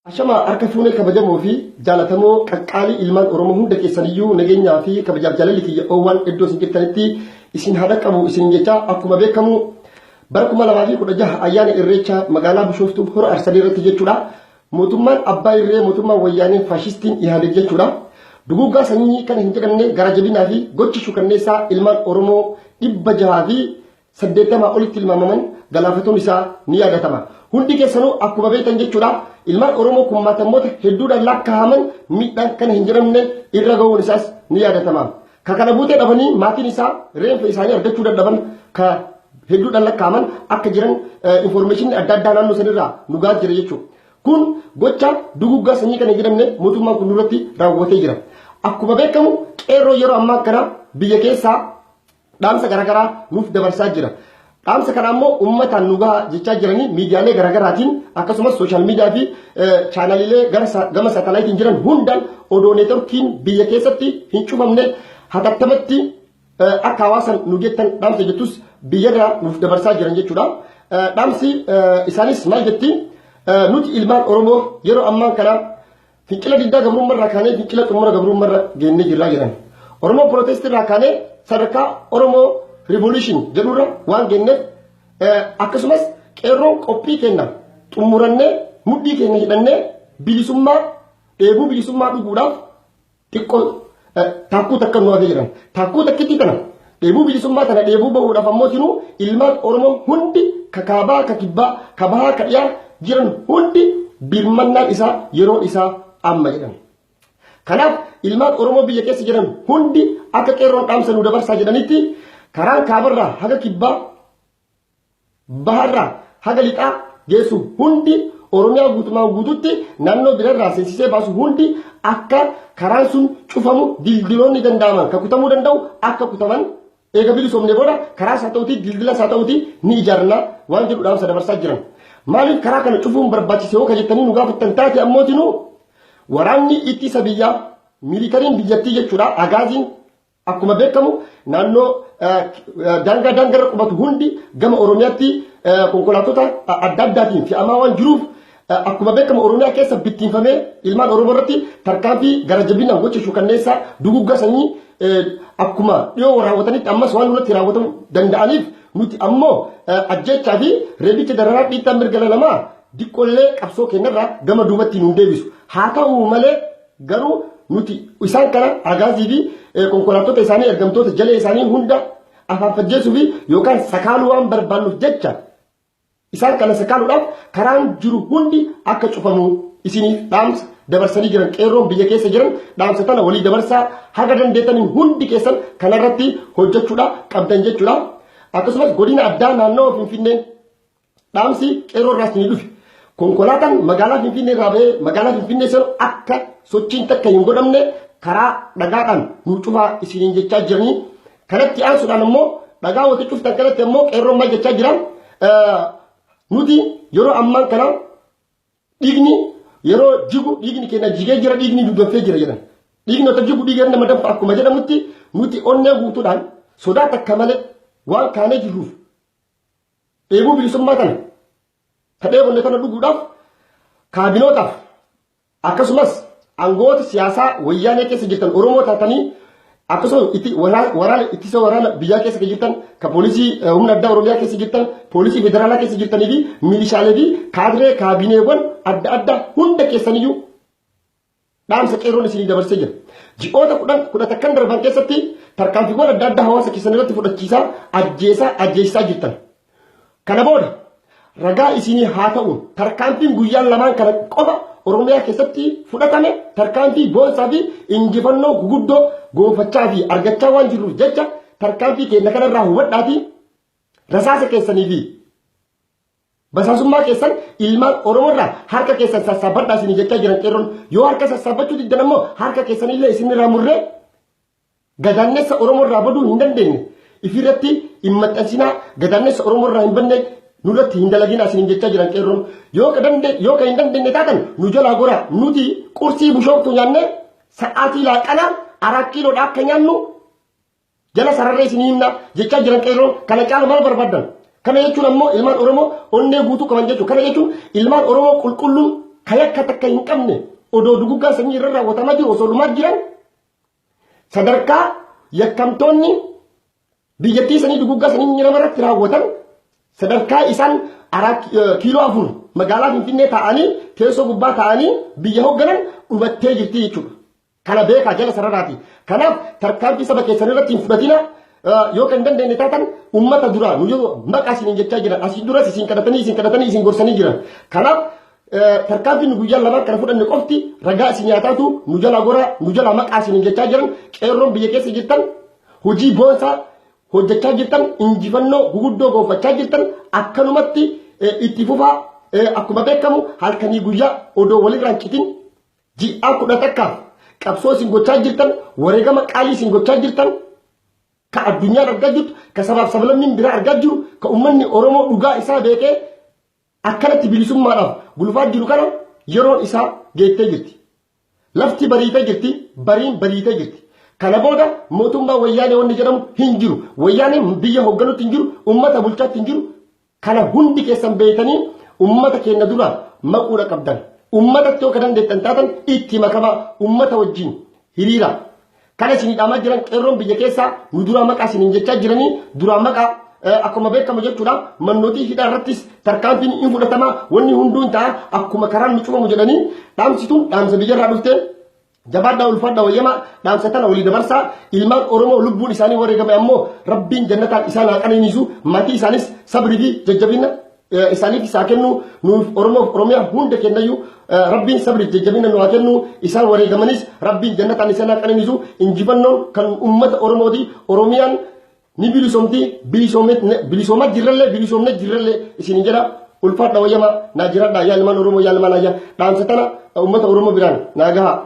Ashama harka fuunee kabajamoo fi jaalatamoo qaqqaalii ilmaan Oromoo hunda keessaniyyuu nageenyaa fi kabajaaf jaalalli kiyya oowwan iddoo isin jirtanitti isin haa dhaqqabu isin jecha. Akkuma beekamu bara 2016 ayyaana Irreecha magaalaa Bishooftuu Hora Arsadee irratti jechuudha. Mootummaan abbaa irree, mootummaan wayyaanee faashistiin Ihaadeeg jechuudha. Duguuggaa sanyii kan hin jedhamne gara jabinaa fi gochi shukanneessaa ilmaan Oromoo 680 olitti tilmaamaman galaafatuun isaa ni yaadatama. Hundi keessanuu akkuma beektan jechuudha, ilmaan Oromoo kummaatamoota hedduudhaan lakkaa'aman miidhaan kana hin jedhamne irra ga'uun isaas ni yaadatama. Ka kana buutee dhabanii maatiin isaa reenfa isaanii argachuu dadhaban ka hedduudhaan lakkaa'aman akka jiran infoormeeshinii adda addaa naannoo sanirraa nu gahaa jira jechuudha. Kun gocha duguggaa sanyii kana hin jedhamne mootummaan kun nurratti raawwatee jira. Akkuma beekamu qeerroo yeroo ammaa kana biyya keessaa dhaamsa garaagaraa nuuf dabarsaa jira. Dhaamsa kana ammoo uummataan nu gahaa jechaa jiranii miidiyaalee garaagaraatiin, akkasumas social media fi chaanaliilee gama saatalaayitiin jiran hundaan odoo neetworkiin biyya keessatti hin cufamne hatattamatti akka hawaasan nu jettan dhaamsa jettus biyyarraa nuuf dabarsaa jiran jechuudha. Dhaamsi isaanis maal jetti? Nuti ilmaan Oromoo yeroo ammaa kana fincila diddaa gabrummarraa kaanee fincila xumura gabrummarra geennee jirraa jedhan. Oromoo protest irraa kaanee sadarkaa Oromoo revolution jedhurra waan geenneef, akkasumas qeerroon qophii kenna xumurannee mudhii keenya hidhannee bilisummaa dheebuu bilisummaa dhuguudhaaf xiqqoo taakkuu takka nu hafee jiran. Taakkuu takkitti tana dheebuu bilisummaa tana dheebuu bahuudhaaf ammoo sinuu ilmaan Oromoo hundi ka kaabaa, ka kibbaa, ka bahaa, ka dhiyaa jiran hundi birmannaan isaa yeroon isaa amma jedhan. Kanaaf ilmaan Oromoo biyya keessa jiran hundi akka qeerroon dhaamsa nu dabarsaa jedhanitti karaan kaabarraa haga kibbaa, baharraa haga lixaa geessu hundi, Oromiyaa guutumaan guututti naannoo birarraa seensisee baasu hundi akka karaan sun cufamu, dildiloonni danda'aman ka kutamuu danda'u akka kutaman, eega bilisoomne booda karaa isaa ta'uti dildila isaa ta'uti ni ijaarna waan jedhu dhaamsa dabarsaa jiran. Maaliif karaa kana cufuun barbaachise yoo ka jettanii nu gaafattan taate ammootinuu, waraanni ittisa biyyaa, miilitariin biyyattii jechuudha, agaaziin akkuma beekamu naannoo daangaa daangarra qubatu hundi gama Oromiyaatti konkolaattota adda addaatiin fe'amaa waan jiruuf, akkuma beekamu Oromiyaa keessa bittiinfamee ilmaan Oromoo irratti tarkaanfii gara jabinaan gocha shukanneessaa duguggaa sanyii akkuma dhiyoo raawwatanitti ammas waan nurratti raawwatamuu danda'aniif, nuti ammoo ajjeechaa fi reebicha dararaa dhiittaa mirga namaa diqqollee qabsoo keenyarraa gama duubatti nun deebisu. Haa ta'u malee garuu nuti isaan kana agaazii fi konkolaattota isaanii, ergamtoota jalee isaanii hunda afaan fajjeessuu fi yookaan sakaaluu waan barbaannuuf jecha, isaan kana sakaaluudhaaf karaan jiru hundi akka cufamu isiniif dhaamsa dabarsanii jiran. Qeerroon biyya keessa jiran dhaamsa tana walii dabarsaa, haga dandeettaniin hundi keessan kanarratti hojjechuudha qabdan jechuudha. Akkasumas godina addaa naannawa Finfinnee dhaamsi qeerroo irraas ni dhufe. Konkolaataan magaalaa Finfinnee irraa bahee magaalaa Finfinnee seenu akka sochiin takka hin godhamne karaa dhagaadhaan nu cufaa isiniin jechaa jiranii. Kanatti aansuudhaan immoo dhagaa wanta cuftan kanatti immoo qeerroon maal jechaa jira? Nuti yeroo ammaan kana dhiigni yeroo jigu dhiigni keenya jigee jira, dhiigni dudanfee jira jedhan. Dhiigni otoo jigu dhiiga nama danfa akkuma jedhamutti, nuti onnee guutuudhaan sodaa takka malee waan kaanee jirruuf, dheebuu bilisummaa tana ka dheebonne tana dhuguudhaaf kaabinootaaf akkasumas aangoota siyaasaa wayyaanee keessa jirtan Oromoo taatanii, akkasumas itti waraana ittisa waraana biyyaa keessa kan jirtan, ka poolisii humna addaa Oromiyaa keessa jirtan, poolisii federaalaa keessa jirtanii fi miilishaalee fi kaadiree kaabineewwan adda addaa hunda keessaniyyuu dhaamsa qeerroon isinii dabarsee jira. Ji'oota 10 11 darban keessatti tarkaanfiiwwan adda addaa hawaasa keessan irratti fudhachiisaa, ajjeesaa, ajjeesisaa jirtan. Kana booda ragaa isinii haa ta'u, tarkaanfiin guyyaan lamaan kana qofa Oromiyaa keessatti fudhatame tarkaanfii boonsaa fi injifannoo guguddoo goonfachaa fi argachaa waan jirruuf jecha, tarkaanfii keenya kanarraa hubadhaatii rasaasa keessanii fi basaasummaa keessan ilmaan Oromoo irraa harka keessan sassaabadhaa isinii jechaa jiran qeerroon. Yoo harka sassaabbachuu diddan ammoo harka keessanillee isinirraa murree gadaannessa Oromoo irraa baduu hin dandeenye ifirratti hin maxxansinaa, gadaannessa Oromoo irraa hin banne nurratti hin dalaginaa isiniin jechaa jiran qeerroon. Yoo ka hin dandeenye taatan nu jalaa goraa, nuti qursii Bushooftuu nyaannee sa'aatii laaqanaa 4 kiiloodha akka nyaannu jala sararree isinii himna jechaa jiran qeerroon. Kana caalu maal barbaaddan? Kana jechuun ammoo ilmaan Oromoo onnee guutuu qaban jechuudha. Kana jechuun ilmaan Oromoo qulqulluun Ka yakka takka hin qabne odoo duguggaa sanyii irra raawwatamaa jiru osoo dhumaa jiran sadarkaa yakkamtoonni biyyattii sanii duguggaa sanyii nama irratti raawwatan sadarkaa isaan araat kiiloo 4 magaalaa Finfinnee taa'anii teessoo gubbaa taa'anii biyya hoogganan dhumattee jirti jechuudha. Kana beekaa jala sararaati. Kanaaf tarkaanfii saba keessan irratti hin fudhatina. Yoo kan dandeenye taatan uummata duraa nu yoo maqaa isiniin jechaa jiran asii duras isin kadhatanii isin kadhatanii isin gorsanii jiran. Kanaaf tarkaanfii nu guyyaa lamaan kana fudhanne qofti ragaa isin nyaataatu nu jalaa goraa nu jalaa maqaa isiniin jechaa jiran. Qeerroon biyya keessa jirtan hojii boonsaa hojjechaa jirtan, injifannoo guguddoo goonfachaa jirtan, akkanumatti itti fufaa. Akkuma beekamu halkanii guyyaa odoo walirraan citin ji'a 11f qabsoo isin gochaa jirtan, wareegama qaalii isin gochaa jirtan ka addunyaan argaa jirtu, ka sabaaf sablammiin biraa argaa jiru, ka uummanni Oromoo dhugaa isaa beekee akkanatti bilisummaadhaaf gulufaa jiru kana yeroon isaa geettee jirti. Lafti bariitee jirti, bariin bariitee jirti. Kana booda mootummaa Wayyaanee wanni jedhamu hin jiru. Wayyaaneen biyya hoogganutti hin jiru, uummata bulchaatti hin jiru. Kana hundi keessan beektanii uummata keenya dura maquudha qabdan. Uummatatti yoo ka dandeettan taatan itti makamaa, uummata wajjin hiriira. Kana isinii dhaamaa jiran qeerroon biyya keessaa nu duraa maqaa isiniin jechaa jiranii duraa maqaa. Akkuma beekamu jechuudha mannootii hidhaa irrattis tarkaanfiin hin fudhatama, wanni hunduu hin ta'a akkuma karaan nu cufamu jedhanii dhaamsituun dhaamsa biyyarraa dhuftee. Jabaadhaa, ulfaadhaa, wayyamaa. Dhaamsa tana walii dabarsaa. Ilmaan Oromoo lubbuun isaanii wareegame ammoo Rabbiin jannataan isaan haa qananiisu, maatii isaanis sabrii fi jajjabina isaaniif isaa kennu. Nuuf Oromoof Oromiyaa hunda kennayyuu Rabbiin sabrii fi jajjabina nu haa kennu. Isaan wareegamanis Rabbiin jannataan isaan haa qananiisu. Injifannoon kan ummata Oromooti. Oromiyaan ni bilisoomti, bilisoomaa jirrallee, bilisoomne jirrallee isin jedha. Ulfaadha, wayyamaa, naa jiradha yaa ilmaan Oromoo, yaa ilmaan ayyaa. Dhaamsa tana ummata Oromoo biraan naa gahaa.